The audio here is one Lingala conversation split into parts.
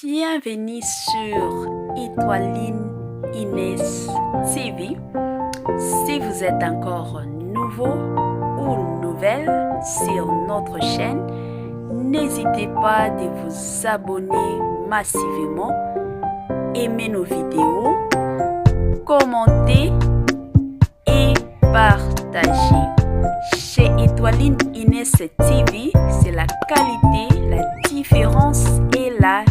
Bienvenue sur Étoiline Inès TV. Si vous êtes encore nouveau ou nouvelle sur notre chaîne, n'hésitez pas de vous abonner massivement, aimer nos vidéos, commenter et partager. Chez Étoiline Inès TV, c'est la qualité, la différence et la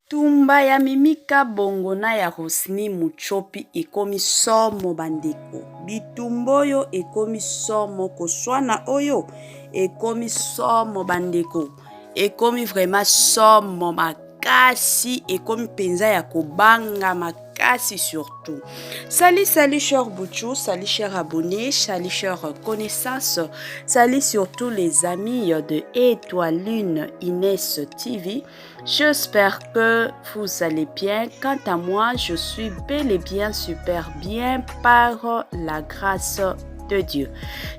Tumba ya Mimi Kabongo na ya Rosny Mutshopi ekomi somo bandeko. Bitumba oyo ekomi somo, koswana oyo ekomi somo bandeko. Ekomi vraiment somo makasi, ekomi mpenza ya kobanga makasi surtout. Salut, salut cher Bouchou, salut cher abonné, salut cher connaissance, salut surtout les amis de Étoiline Inès TV. J'espère que vous allez bien. Quant à moi, je suis bel et bien super bien par la grâce de Dieu.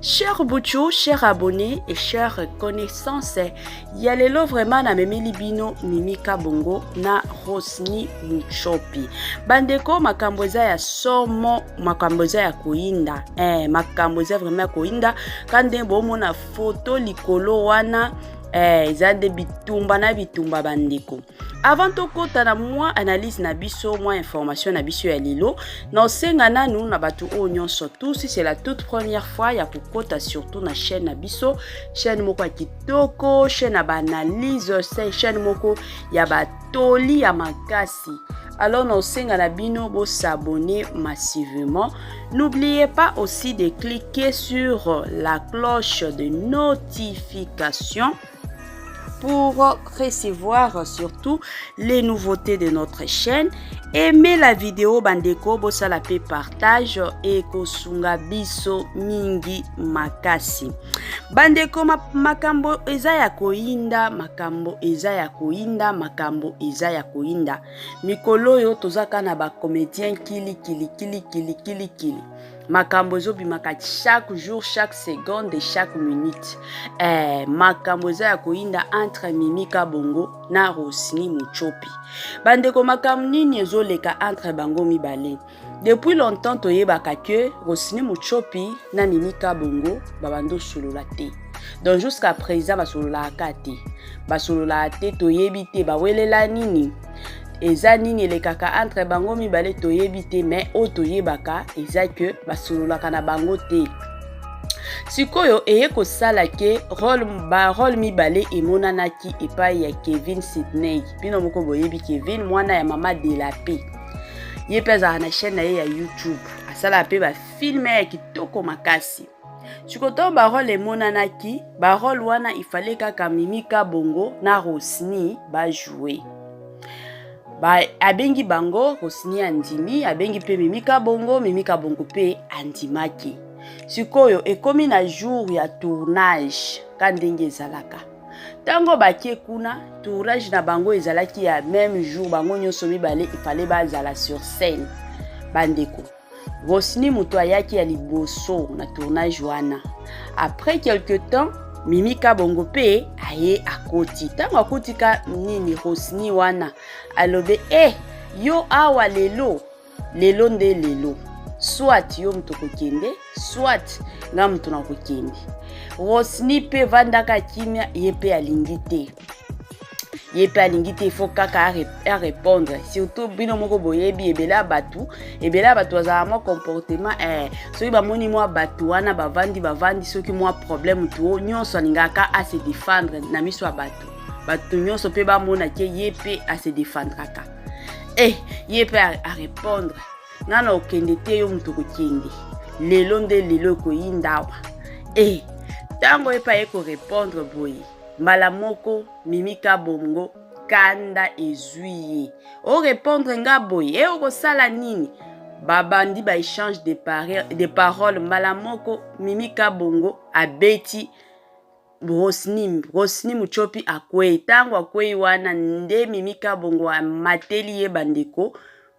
Cher Bouchou, cher abonné et chère connaissance, ya lelo vraiment namemeli bino Mimi Kabongo na Rosny Mutshopi. Bandeko makambo eza ya somo, makambo eza ya koyinda. Eh, makambo eza vraiment ya koyinda. Kande bomona photo likolo wana eh, eza nde bitumba na bitumba bandeko. Avant tokota na mwa analyse na biso, mwa information na biso ya lelo, na osenga nanu na bato oyo nyonso tout, si c'est la toute première fois ya kokota surtout na chaîne na biso, chaîne moko ya kitoko, chaîne ya baanalyse, chaîne moko ya batoli ya makasi. Alors na osenga na bino bos'abonner massivement. N'oubliez pas aussi de cliquer sur la cloche de notification pour recevoir surtout les nouveautés de notre chaîne. Aimez la vidéo bandeko, bosala pe partage ekosunga biso mingi makasi. Bandeko, makambo eza ya koyinda, makambo eza ya koyinda, makambo eza ya koyinda. Mikolo oyo tozaka na ba comédien kili kili kili kili kili kili. Makambo ezobimaka chaque jour, chaque seconde et chaque minute. Eh, makambo eza ya koyinda entre Mimi Kabongo na Rosny Mutshopi. Bandeko, makambo nini ezoleka entre bango mibale? Depuis longtemps toyebaka ke Rosny Mutshopi na Mimi Kabongo babandi osolola te. Donc jusqu'à présent basololaka te. Basololaka te, toyebi te bawelela nini. Eza nini elekaka entre bango mibale toyebi te, mais oyo toyebaka eza ke basololaka na bango te. Sikoyo eye kosala ke rôle ba rôle mibale emonanaki epai ya Kevin Sidney. Bino moko boyebi Kevin, mwana ya mama de la paix. Ye mpe azalaka na chaîne na ye ya YouTube, asalaka mpe bafilme ya kitoko makasi. Sikoyo ntango barole emonanaki, barole wana ifale kaka Mimi Kabongo na Rosny bajoue. Ba, abengi bango, Rosny andimi, abengi mpe Mimi Kabongo, Mimi Kabongo mpe andimaki. Sikoyo ekomi na jour ya tournage, ka ndenge ezalaka. Ntango bakie kuna, tournage na bango ezalaki ya même jour, bango nyonso mibale ifale bazala sur scène. Bandeko, Rosny moto ayaki ya liboso na tournage wana. Après quelque temps, Mimi Kabongo mpe aye akoti. Ntango akoti ka nini Rosny wana alobi eh, yo awa lelo, lelo nde lelo. Soit yo moto kokende, soit nga moto na kokende. Rosny mpe vandaka kimia, ye mpe alingi te. Ye mpe alingi te, il faut kaka arépondre. Surtout bino moko boyebi ebele ya bato, ebele ya bato bazala mwa comportement eh, soki bamoni mwa bato wana bavandi bavandi, soki mwa problème to nyonso alingaka ase défendre na miso ya bato, bato nyonso mpe bamona ke ye mpe ase défendraka. Eh, ye mpe arépondre, nga na okende te, yo moto kokende, lelo nde lelo ekoyinda awa. Eh, ntango ye mpe aye korépondre boye, mbala moko Mimi Kabongo kanda ezwi ye, orépondre nga boye, e okosala nini? Babandi ba échange de parole, mbala moko Mimi Kabongo abeti Rosny, Rosny Mutshopi akwei. Ntango akwei wana nde Mimi Kabongo amateli ye. Bandeko,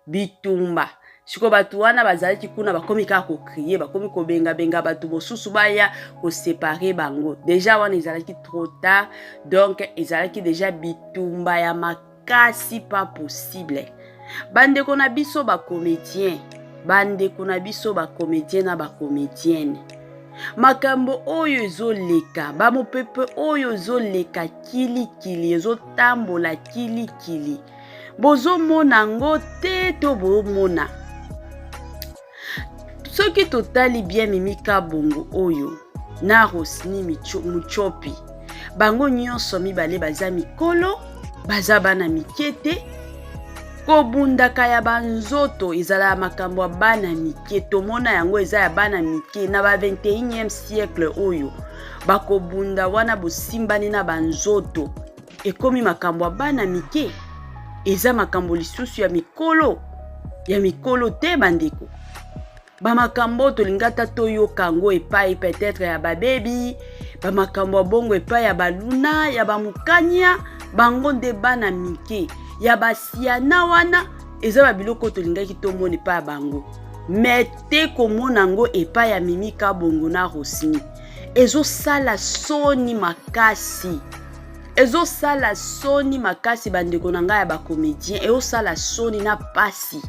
bitumba sikoyo, bato wana bazalaki kuna bakomi kaka kocrier, bakomi kobengabenga bato mosusu baya koséparer bango. Déjà wana ezalaki trop tard, donc ezalaki déjà bitumba ya makasi. makasi pas possible. Bandeko na biso ba comédien, bandeko na biso ba comédien na ba comédienne, makambo oyo ezoleka, bamopepe oyo ezoleka kilikili, ezotambola kilikili, bozomona yango te to bomona? Soki totali bien Mimi Kabongo oyo na Rosny Mutshopi, bango nyonso mibale baza mikolo, baza bana mike te. Kobundaka ya banzoto ezala ya makambo ya bana mike, tomona yango eza ya bana mike na ba 21e siècle oyo bakobunda wana bosimbani na banzoto ekomi makambo ya bana mike, eza makambo lisusu ya mikolo ya mikolo te. Bandeko, bamakambo oyo tolingi ata toyoka yango epai peut-être ya babebi, bamakambo ya bongo epai ya baluna ya bamokanya, bango nde bana mike ya basiana wana, eza babiloko oyo tolingaki tomona epai ya bango, me te komona yango epai ya Mimi Kabongo na Rosny. Ezosala soni makasi, ezosala soni makasi, bandeko na ngai ya bacomédien, ezosala soni na pasi,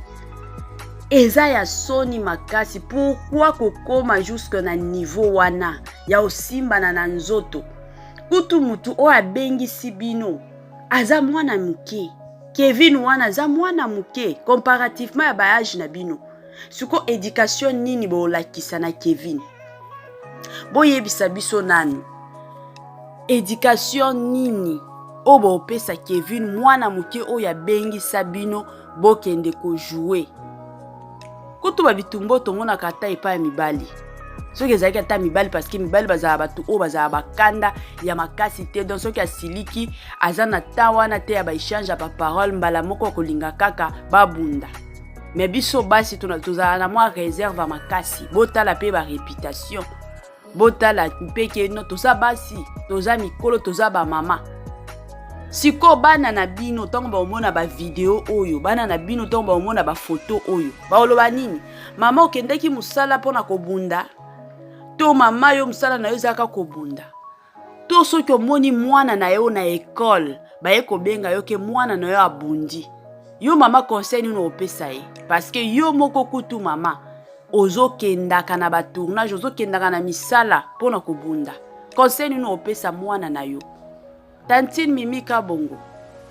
eza ya soni makasi. Pourquoi kokóma jusque na niveau wana ya osimbana na nzoto? Kutu mutu oyo abengisi bino aza mwana moke, Kevin wana aza mwana moke comparativement ya baage na bino. Siko éducation nini bolakisa na Kevin? Boyebisa biso nanu, éducation nini oyo bopesa Kevin, mwana moke oyo abengisa bino bokende kojouer? Kutu babitumba oyo tomonaka ata epai ya mibali, soki ezalaki ata mibali, parce que mibali bazala bato oyo bazala bakanda ya makasi te. Donc soki asiliki, aza na temps wana te ya baéchange ya baparole, mbala moko akolinga kaka babunda. Me biso basi tozala na mwa réserve ya makasi. Botala mpe baréputation, botala mpe ke no, toza basi, toza mikolo, toza bamama. Sikoyo bana na bino, ntango baomona bavideo oyo, bana na bino ntango baomona bafoto oyo, baoloba nini? Mama, okendaki mosala mpona kobunda? To mama, yo mosala na yo ezalaka kobunda? To soki omoni mwana na yo na ekole, baye kobenga yo ke mwana na yo abundi, yo mama, conseil nini opesa ye? Parce que yo moko kutu mama ozokendaka na batournage, ozokendaka na misala mpona kobunda, conseil nini opesa mwana na yo? Tantine Mimi Kabongo,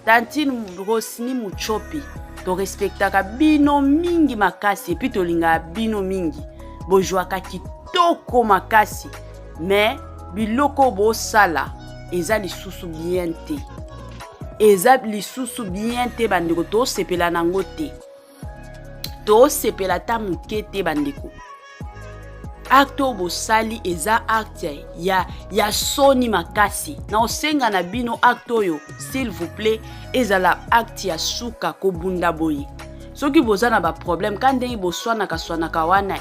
tantine Rosny Mutshopi, torespectaka bino mingi makasi, et puis tolingaka bino mingi, bozwaka kitoko makasi, me biloko bosala eza lisusu bien te, eza lisusu bien te. Bandeko, tosepela nango te, tosepela ata moke te. Bandeko, acte oyo bosali eza acte ya soni makasi. Na osenga na bino, acte oyo, s'il vous plaît, ezala acte ya suka. Kobunda boye, soki boza na baproblème, ka ndenge boswanaka swanaka wana,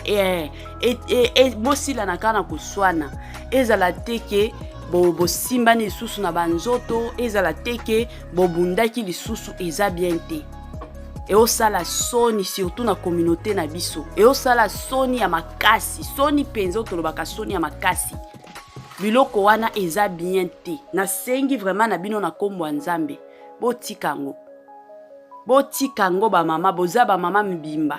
bosilana kaka na koswana. Ezala te ke bosimbani lisusu na banzoto, ezala te ke bobundaki lisusu, eza bien te. Eosala soni, surtout na communauté na biso, eosala soni ya makasi, soni mpenza oyo tolobaka, soni ya makasi. Biloko wana eza bien te. Nasengi vraiment na bino na nkombo ya Nzambe, botika yango, botika yango. Bamama, boza bamama mibimba,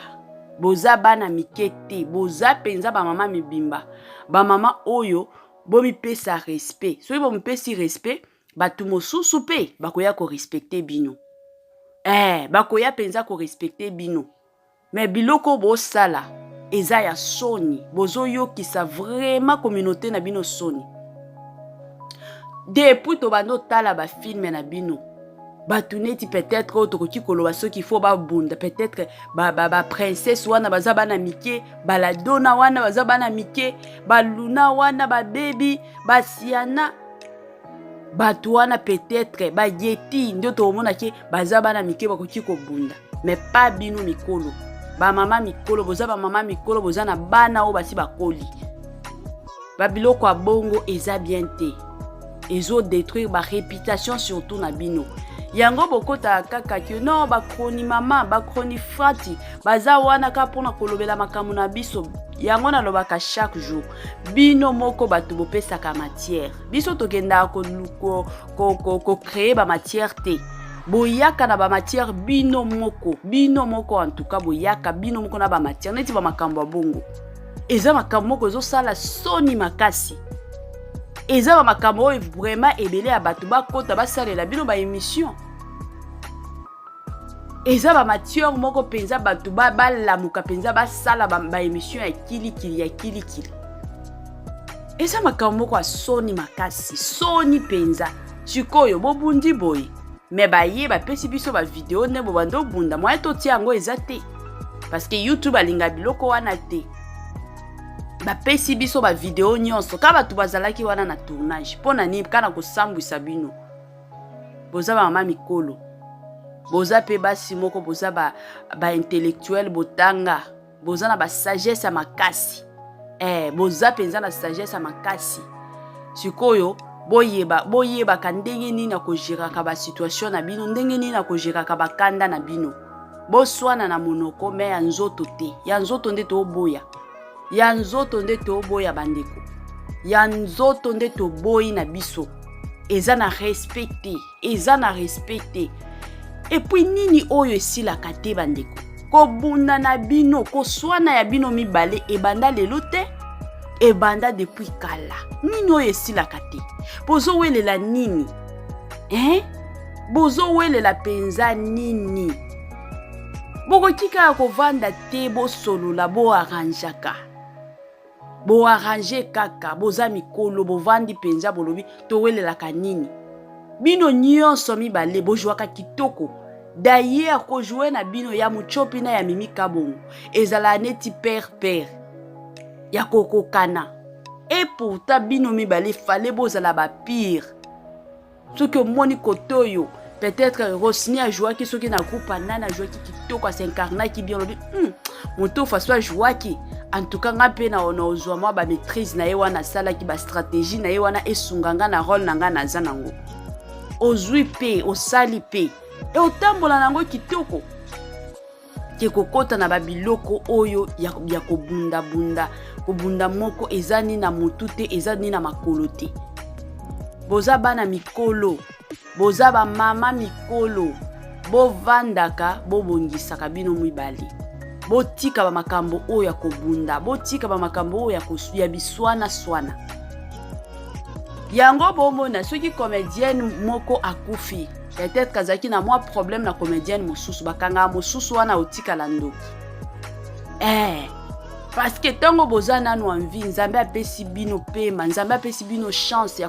boza bana mike te, boza mpenza bamama mibimba. Bamama oyo, bomipesa respect. Soki bomipesi respect, bato mosusu mpe bakoya korespecter bino, bakoya mpenza korespecter bino. Me biloko bosala eza ya soni, bozoyokisa vraiment communauté na bino soni. Depuis tobanda otala bafilme na bino, bato neti peut-être oyo tokoki koloba soki faut babunda, peut-être baprincesse ba, ba wana baza bana mike, baladona wana baza bana mike, baluna wana, babebi, basiana, bato wana peut-être bayeti nde tokomona ke baza bana mike, bakoki kobunda. Mais pas bino mikolo, bamama mikolo. Boza bamama mikolo, boza na bana oyo basi bakoli. Babiloko ya bongo eza bien te, ezodétruire baréputation surtout na bino. Yango bokotaka kaka ke non, bachroni mama, bachroni frati baza wana kaka mpona kolobela makambo na biso. Yango nalobaka chaque jour, bino moko bato bopesaka matière. Biso tokendaka kocréer bamatière te. Boyaka na bamatière bino moko, bino moko en tout cas, boyaka bino moko na bamatière neti bamakambo ya bongo. Eza makambo moko ezosala soni makasi. Eza bamakambo oyo vraiment ebele ya bato bakota basalela bino baémission. Eza bamatière moko mpenza bato balamuka mpenza basala baémission ya kilikili ya kilikili. Eza makambo moko ya soni makasi, soni mpenza. Sikoyo bobundi boye, me baye bapesi biso bavideo nde bobanda obunda, moye totia yango eza te, parce que YouTube alinga biloko wana te. Bapesi biso bavideo nyonso ka bato bazalaki wana na tournage. Mpo na nini kaka kosambwisa bino? Boza bamama mikolo, boza mpe basi moko, boza baintellectuel, ba botanga, boza na basagesse ya makasi. Boza mpenza na sagesse ya makasi. Sikoyo boyebaka ndenge nini akogéraka basituation na bino, ndenge nini akogéraka bakanda na bino. Boswana na monoko, me ya nzoto te. Ya nzoto nde toboya, ya nzoto nde toboya bandeko, ya nzoto nde toboyi na biso. Eza na respect te, eza na respect te. Et puis nini oyo esilaka te, bandeko? Kobunda na bino, koswana ya bino mibale ebanda lelo te, ebanda depuis kala. Nini oyo esilaka te? Bozowelela nini, hein? Bozowelela mpenza nini? Bokoki kaka kovanda te, bosolola, boarrangeaka, boarrange kaka. Boza mikolo, bovandi mpenza, bolobi towelelaka nini? Bino nyonso mibale bozwaka kitoko. D'ailleurs kojouer na bino ya Mutsopi na ya Mimi Kabongo ezalaka neti père père ya kokokana. Et pourtant bino mibale fale bozala bapire. Soki omoni kote oyo, peut-être Rosni ajouaki soki na groupe nani, ajouaki kitoko, as'incarnaki bien, olobi moto façon ajouaki, en tout cas nga mpe na ozwa mwa bamaîtrise na ye wana, asalaki bastratégie na ye wana, esunga nga na rôle na nga naza nango. Ozwi mpe osali mpe e otambola nango kitoko ke kokɔta na babiloko oyo ya kobundabunda. Kobunda moko eza ni na motu te, eza ni na makolo te. Boza bana mikolo, boza bamama mikolo, bovandaka, bobongisaka bino mibale. Botika bamakambo oyo ya kobunda, botika bamakambo oyo ya biswana-swana. Yango bomona soki comédienne moko akufi, peut-être azalaki na mwa problème na comédienne mosusu, bakangaka mosusu wana, otikala ndoki. Parce que ntango boza nanu en vie, Nzambe apesi bino pema, Nzambe apesi bino chance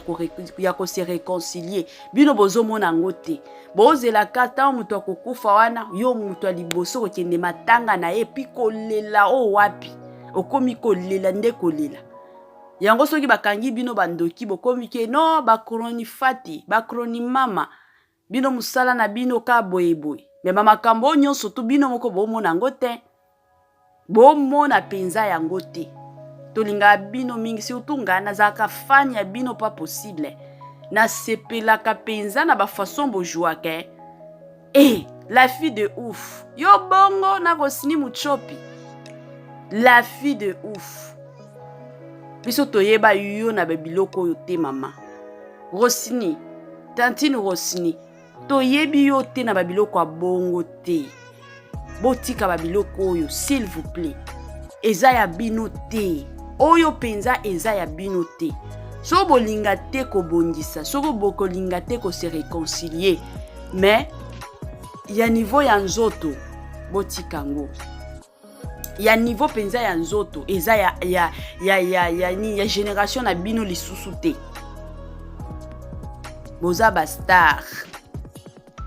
ya kose réconcilier. Bino bozomona yango te. Bozelaka ntango moto akokufa wana, yo moto ya liboso kokende matanga na ye, et puis kolela oyo wapi okomi kolela nde kolela yango. Soki bakangi bino bandoki, bokomi ke no bakronifati, bakronimama. Bino mosala na bino ka boyeboye, me bamakambo oyo nyonso tu bino moko bomona yango te, bomona mpenza yango te. Tolingaka bino mingi, surtout ngai nazalaka fan ya bino, pas possible. Nasepelaka mpenza na bafaçon bojouaka. La fille de ouf, yo bongo na Rosini Mutsopi, la fille de ouf. Biso toyeba yo na babiloko oyo te, mama Rosini, tantine Rosini, toyebi yo te na babiloko ya bongo te. Botika babiloko oyo, s'il vous plaît. Eza ya bino te, oyo mpenza eza ya bino te. Soki bolinga te kobongisa, soki bokolinga te kose réconcilier, mais ya niveau ya nzoto botika yango. Ya niveau mpenza ya nzoto eza ya génération na bino lisusu te. Boza bastar,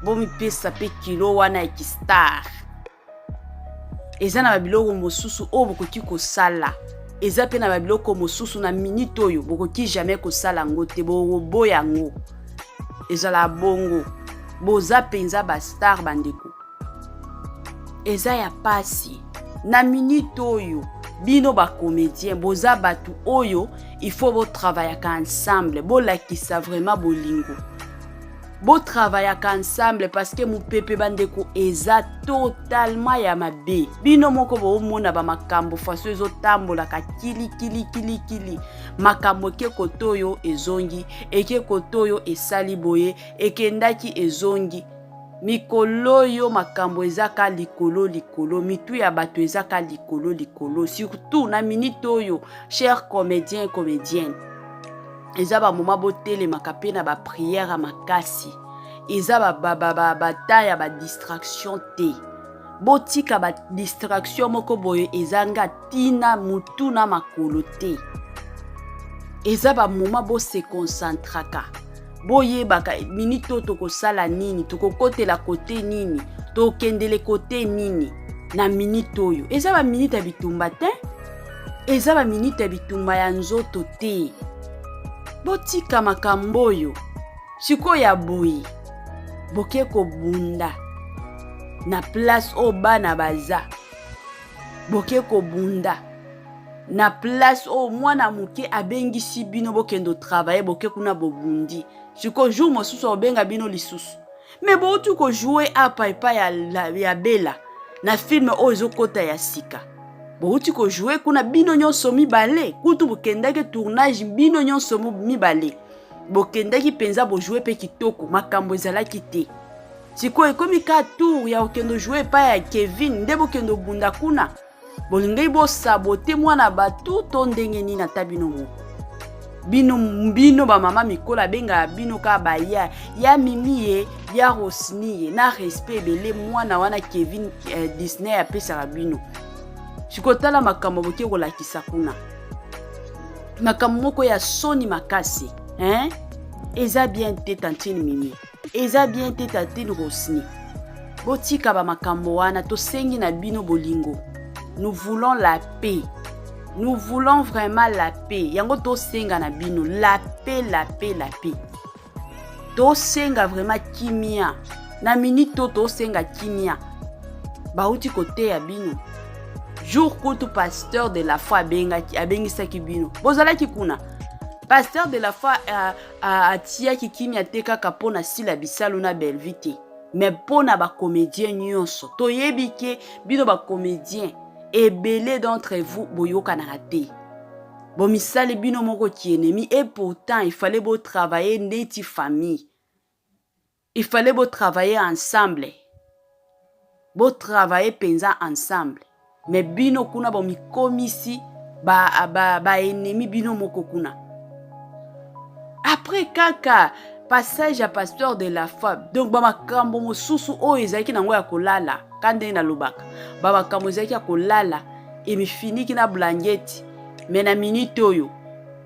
bomipesa mpe kilo wana ya kistar. Eza na babiloko mosusu oyo bokoki kosala, eza mpe na babiloko mosusu na minute oyo bokoki jamais kosala yango te, bokoboya yango. Ezala bongo, boza mpenza bastar, bandeko. Eza ya pasi na minute oyo. Bino bacomédien, boza bato oyo il faut botravaillaka ensemble, bolakisa vraiment bolingo, botravaillaka ensemble, parce que mopepe, bandeko, eza totalement ya mabe. Bino moko boomona bamakambo façon ezotambolaka kilikilikilikili. Makambo eke kote oyo, ezongi, eke kote oyo, esali boye, ekendaki, ezongi. Mikolo oyo makambo eza ka likolo likolo, mitu ya bato eza ka likolo likolo, surtout na minute oyo, cher comédien, comédienne, eza bamoma botelemaka mpe na baprière ya makasi. Eza bata ya badistraction te. Botika badistraction moko boye ezanga ntina, mutu na makolo te. Eza bamoma bose concentraka, boyebaka minute oyo tokosala nini, tokokotela kote nini, tokendele kote nini na minute oyo. Eza baminute ya bitumba te, eza baminute ya bitumba ya nzoto te. Botika makambo oyo sikoyo ya boye, boke kobunda na place oyo bana baza, boke kobunda na place oyo mwana moke abengisi bino bokende otravaille, boke kuna bobundi. Sikoyo jour mosusu akobenga bino lisusu, me bouti kojouer apa epai ya Bela na film oyo ezokɔta ya sika. Bouti kojouer kuna bino nyonso mibale, kutu bokendaki tournage bino nyonso mibale, bokendaki mpenza, bojouer mpe kitoko, makambo ezalaki te. Sikoyo ekomi ka tour ya kokende ojouer epai ya Kevin, nde bokende obunda kuna. Bolingaki bosaboter mwana bato to ndenge nini? Ata bino moko, bino bamama mikolo, abengaka bino kaka baya ya Mimi, ye ya Rosni, ye na respect ebele mwana wana Kevin Disney apesaka bino. Sikoyo tala makambo boke kolakisa kuna, makambo moko ya soni makasi, hein? Eza bien te, tantine Mimi, eza bien te, tantine Rosni. Botika bamakambo wana. Tosengi na bino bolingo. Nous voulons la paix, nous voulons vraiment la paix. Yango tosenga na bino, la paix, la paix, la paix. Tosenga vraiment kimia na minute oyo, tosenga kimia. Bauti koteya bino jour kutu pasteur de la foi abengaki, abengisaki bino, bozalaki kuna. Pasteur de la foi atiaki kimia te kaka mpo na Sila Bisalu na Belvi te, mais mpo na bacomédien nyonso. Toyebi ke bino bacomédien, ebele d'entre vous boyokanaka te, bomisali bino moko kiennemi. Et pourtant il fallait botravailler neti famille, il fallait botravailler ensemble, botravailler mpenza ensemble. Mais bino kuna bomikomisi baennemi, ba bino moko kuna. Après kaka passage ya pasteur de la foi, donc bamakambo mosusu oyo ezalaki nango ya kolala, ka ndenge nalobaka, bamakambo ezalaki ya kolala emifiniki na blanketi. Me na minute oyo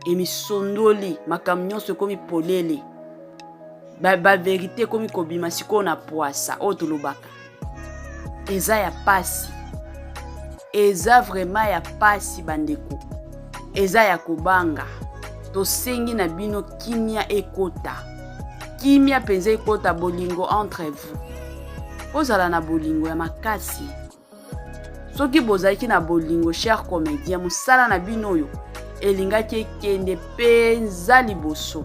emisondoli, makambo nyonso ekomi polele, bavérité ekomi kobima sikoyo na poasa. Oyo tolobaka eza ya pasi, eza vraiment ya pasi bandeko, eza ya kobanga. Tosengi na bino kimia ekota, kimia mpenza ekota, bolingo entre vous, ozala na bolingo ya makasi. Soki bozalaki na bolingo, cher comédien, mosala na bino oyo elingaki ekende mpenza liboso.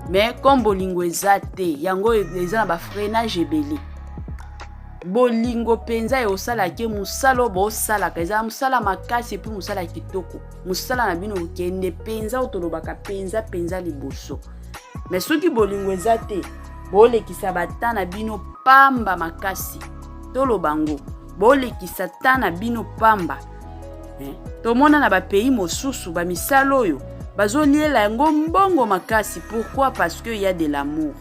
Mais comme bolingo eza te, yango eza na bafreinage ebele. Bolingo mpenza eosalaki mosala oyo bosalaka, ezala mosala makasi et puis mosala ya kitoko. Mosala na bino okende mpenza, oyo tolobaka mpenza mpenza liboso. Mais soki bolingo eza te, bolekisa bata na bino pamba makasi. Toloba ngo, bolekisa ta na bino pamba, eh? Tomona na bapays mosusu, bamisala oyo bazoliela yango mbongo makasi. Pourquoi? Parce que y a de l'amour.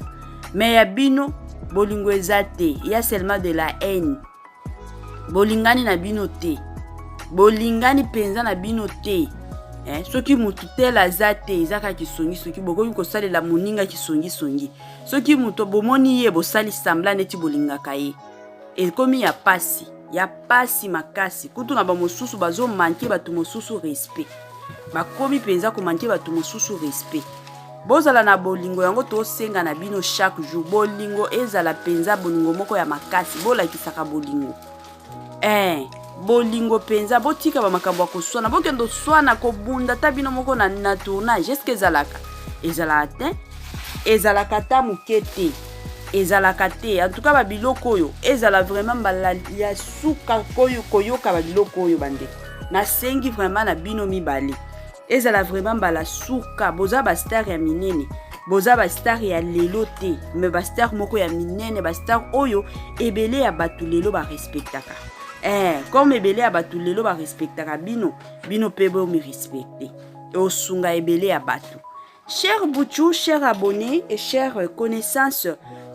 Mais ya bino bolingo eza te, ya seulement de la haine. Bolingani na bino te, bolingani mpenza na bino te, eh? Soki motu tel aza te, eza kaka kisongisongi. Bokoki kosalela moninga kisongisongi. Soki moto bomoni ye, bosali semblant neti bolingaka ye. Ekomi ya pasi, ya pasi makasi. Kutu na bamosusu bazomanquer bato mosusu respect, bakomi mpenza komanquer bato mosusu respect. Bozala na bolingo, yango tosenga na bino chaque jour. Bolingo ezala mpenza bolingo moko ya makasi, bolakisaka bolingo, bolingo mpenza. Botika bamakambo ya koswana, bokende oswana, kobunda ata bino moko na tournage. Eske ezalaka? Ezalaka te, ezalaka ata moke te, ezalaka te. En tout cas babiloko oyo ezala vraiment mbala ya suka koyoka babiloko oyo. Bandeko, nasengi vraiment na bino mibale, ezala vraiment mbala suka. Boza bastar ya minene. Boza ba star ya lelo te, mais ba star moko ya minene, ba star oyo ebele ya bato lelo ba respectaka. Comme ebele ya bato lelo ba respectaka bino, bino mpe bomi respecte, osunga ebele ya bato. Cher Bouchou, cher abonné et cher connaissance,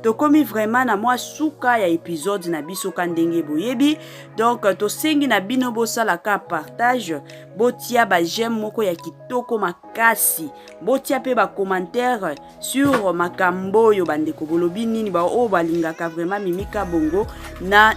tokomi vraiment na mwa suka ya épisode na biso ka ndenge boyebi. Donc tosengi na bino bosalaka partage, botia ba j'aime moko ya kitoko makasi, botia mpe ba commentaire sur makambo oyo bandeko bolobi nini, ba oyo balingaka vraiment Mimi Kabongo na